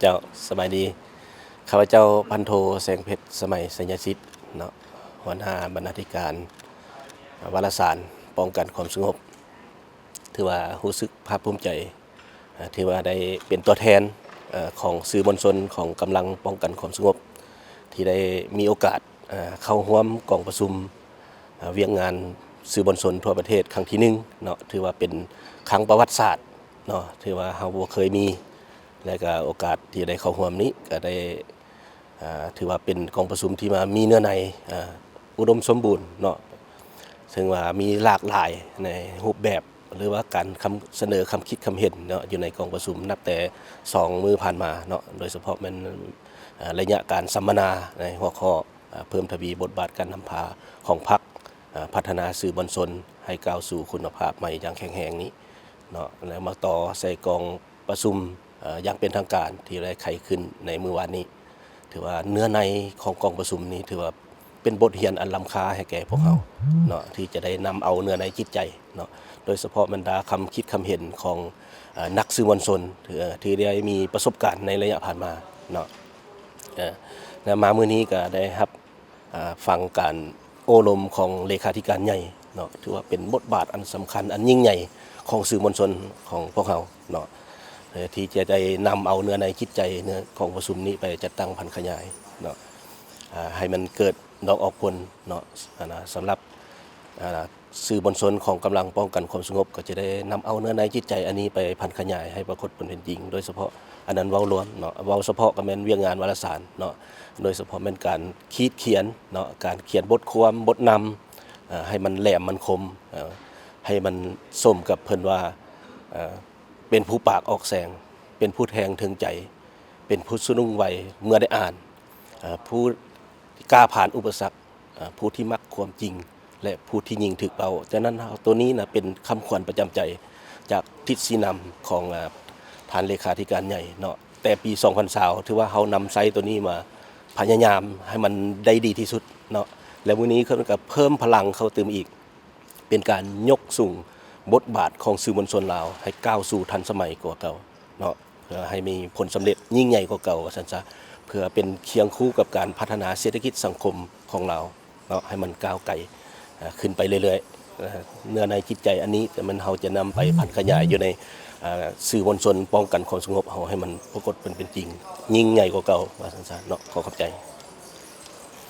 ເຈົ້າ ສະບາຍດີ. ຂ້າພະເຈົ້າ ພັນໂທ ແສງເພັດ ສະໄໝ ໄຊຍະສິດ ເນາະ, ຫົວໜ້າບັນນາທິການວາລະສານປ້ອງກັນຄວາມສະຫງົບ. ຖືວ່າຮູ້ສຶກພາກພູມໃຈ ເອີ ທີ່ວ່າໄດ້ເປັນຕົວແທນ ເອີ ຂອງສື່ມວນຊົນຂອງກຳລັງປ້ອງກັນຄວາມສະຫງົບ ທີ່ໄດ້ມີໂອກາດ ເອີ ເຂົ້າຮ່ວມກອງປະຊຸມ ເອີ ວຽກງານສື່ມວນຊົນທົ່ວປະເທດຄັ້ງທີໜຶ່ງເນາະ, ຖືວ່າເປັນຄັ້ງປະຫວັດສາດເນາະ, ຖືວ່າເຮົາບໍ່ເຄີຍມີ ແລະກະໂອກາດທີ່ໄດ້ເຂົ້າຮ່ວມນີ້ກະໄດ້ ເອີ ຖືວ່າເປັນກອງປະຊຸມທີ່ວ່າມີເນື້ອໃນ ເອີ ອຸດົມສົມບູນເນາະ, ເຊິ່ງວ່າມີຫຼາກຫຼາຍໃນຮູບແບບ ຫຼືວ່າການຄຳສະເໜີຄຳຄິດຄຳເຫັນເນາະ ຢູ່ໃນກອງປະຊຸມນັບແຕ່ສອງມື້ຜ່ານມາເນາະ, ໂດຍສະເພາະແມ່ນ ເອີ ໄລຍະການສຳມະນາໃນຫົວຂໍ້ ເອີ ເພີ່ມທະວີບົດບາດການນຳພາຂອງພັກ ເອີ ພັດທະນາສື່ມວນຊົນໃຫ້ກ້າວສູ່ຄຸນນະພາບໃໝ່ຢ່າງແຂງແຮງນີ້ເນາະ, ແລ້ວມາຕໍ່ໃສ່ກອງປະຊຸມ ເອີ ຢ່າງເປັນທາງການທີ່ໄດ້ໄຂຂຶ້ນໃນມື້ວານນີ້. ຖືວ່າເນື້ອໃນຂອງກອງປະຊຸມນີ້ ຖືວ່າເປັນບົດຮຽນອັນລ້ຳຄ່າໃຫ້ແກ່ພວກເຮົາເນາະ, ທີ່ຈະໄດ້ນຳເອົາເນື້ອໃນຈິດໃຈເນາະ, ໂດຍສະເພາະບັນດາຄຳຄິດຄຳເຫັນຂອງ ເອີ ນັກສື່ມວນຊົນ ເອີ ທີ່ໄດ້ມີປະສົບການໃນໄລຍະຜ່ານມາເນາະ. ເອີ ແລະມາມື້ນີ້ກະໄດ້ຮັບ ອາ ຟັງການໂອ້ລົມຂອງເລຂາທິການໃຫຍ່ເນາະ, ຖືວ່າເປັນບົດບາດອັນສຳຄັນ ອັນຍິ່ງໃຫຍ່ຂອງສື່ມວນຊົນຂອງພວກເຮົາເນາະ, ເອີ ທີ່ຈະໄດ້ນຳເອົາເນື້ອໃນຈິດໃຈເນື້ອຂອງປະຊຸມນີ້ໄປຈັດຕັ້ງຜັນຂະຫຍາຍເນາະ, ອາ ໃຫ້ມັນເກີດດອກອອກຜົນເນາະ. ອັນນະ ສຳລັບ ອາ ສື່ມວນຊົນຂອງກຳລັງປ້ອງກັນຄວາມສະຫງົບ ກໍຈະໄດ້ນຳເອົາເນື້ອໃນຈິດໃຈອັນນີ້ໄປຜັນຂະຫຍາຍໃຫ້ປາກົດຜົນເປັນຈິງ, ໂດຍສະເພາະ ອັນນັ້ນເວົ້າລວມເນາະ, ເວົ້າສະເພາະກໍແມ່ນວຽກງານວາລະສານເນາະ, ໂດຍສະເພາະແມ່ນການຂີດຂຽນເນາະ, ການຂຽນບົດຄວາມ ບົດນຳ ເອີ ໃຫ້ມັນແຫຼມມັນຄົມ ເອີ ໃຫ້ມັນສົມກັບເພິ່ນວ່າ ເອີ ເປັນຜູ້ປາກອອກແສງ, ເປັນຜູ້ແທງເທິງໃຈ, ເປັນຜູ້ສະດຸ້ງໄຫວເມື່ອໄດ້ອ່ານ, ເອີ ຜູ້ກ້າຜ່ານອຸປະສັກ, ເອີ ຜູ້ທີ່ມັກຄວາມຈິງ ແລະ ຜູ້ທີ່ຍິງຖືກເປົ້າ. ສະນັ້ນ ໂຕນີ້ນະ ເປັນຄຳຂວັນປະຈຳໃຈຈາກທິດຊີ້ນຳຂອງ ອາ ທ່ານເລຂາທິການໃຫຍ່ເນາະ, ແຕ່ປີສອງພັນຊາວ ຖືວ່າເຮົານຳໃຊ້ໂຕນີ້ມາພະຍາຍາມໃຫ້ມັນໄດ້ດີທີ່ສຸດເນາະ, ແລະ ມື້ນີ້ເພິ່ນກໍເພີ່ມພະລັງເຂົ້າຕື່ມອີກ ເປັນການຍົກສູງບົດບາດຂອງສື່ມວນຊົນລາວໃຫ້ກ້າວສູ່ທັນສະໄໝກວ່າເກົ່າເນາະ, ເພື່ອໃຫ້ມີຜົນສຳເລັດຍິ່ງໃຫຍ່ກວ່າເກົ່າວ່າຊັ້ນຊະ, ເພື່ອເປັນຄຽງຄູ່ກັບການພັດທະນາເສດຖະກິດສັງຄົມຂອງລາວເນາະ ໃຫ້ມັນກ້າວໄກ ເອີ ຂຶ້ນໄປເລື້ອຍໆ. ເອີ ເນື້ອໃນຈິດໃຈອັນນີ້ ແຕ່ແມ່ນເຮົາຈະນຳໄປຜັນຂະຫຍາຍຢູ່ໃນ ເອີ ສື່ມວນຊົນປ້ອງກັນຄວາມສະຫງົບເຮົາ ໃຫ້ມັນປາກົດເປັນ ເປັນຈິງ ຍິ່ງໃຫຍ່ກວ່າເກົ່າວ່າຊັ້ນຊະເນາະ. ຂໍຂອບໃຈ.